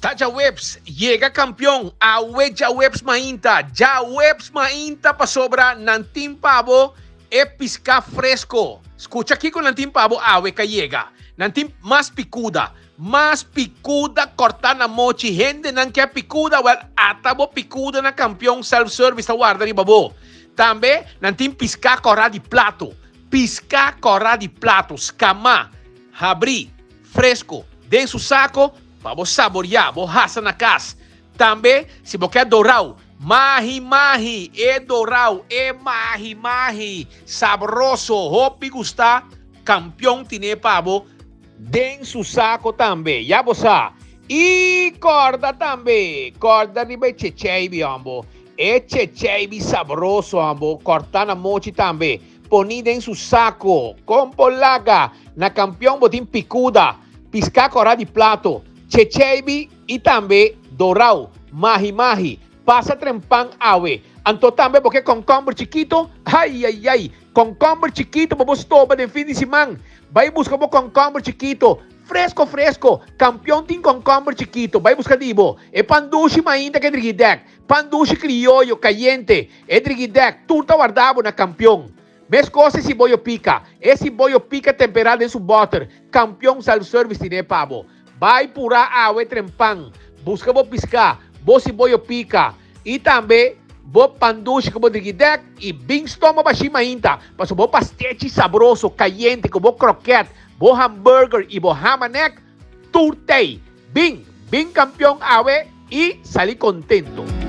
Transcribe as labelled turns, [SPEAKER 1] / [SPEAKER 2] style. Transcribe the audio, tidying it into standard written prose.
[SPEAKER 1] Ta djaweps, yega kampion awe djaweps mainta, djaweps mainta pasobra nan tin pa bo e piská fresko. Skucha kiko nan tin pa bo awe ka yega. Nan tin mas pikuda, mas pikuda kòrtá na mochi. Hendenan ke a pikuda, wèl ata bo pikuda na Kampion Self Service ta warda riba bo. Tambe nan tin piská kòrá di plato, piská kòrá di plato skamá, habrí, fresko, den su sako pa bo saboriá, bo hasa na kas. Tambe si bo ke dorau, mahi mahi, e dorau, e mahi mahi, sabroso, hopi gustá, Kampion tine pa bo den su sako tambe, ya bo sa. I kòrda tambe, kòrda riba e checheibi hombo, e checheibi sabroso hombo, kòrtá na mochi tambe, poni den su sako, kon por laga. Na Kampion bo tin pikuda, piská kòrá di plato, checheibi i tambe dorau, mahi mahi. Pasa trempan awe. Anto tambe bo ke kònkòmber chikito? Ai ai ai! Kònkòmber chikito bo bo stoba den fin di siman. Bai buska bo kònkòmber chikito. Fresko fresko! Kampion tin kònkòmber chikito. Bai buska di bo. E pan dushi mainta ke drigidèk. Pan dushi krioyo kayente. E drigidèk tur ta warda bo na Kampion. Meskos e siboyo pika. E siboyo pika temperá den su bòter. Kampion Self Service tine pa bo. Bai purá awe trempan. Buska bo piská, bo siboyo pika i tambe bo pandushi ku bo drigidèk i bin stoma bashí mainta pasobra bo pastechi sabroso kayente ku bo krokèt, bo hamburger i bo hamanek tur tei. Bin, bin Kampion awe i sali kontento.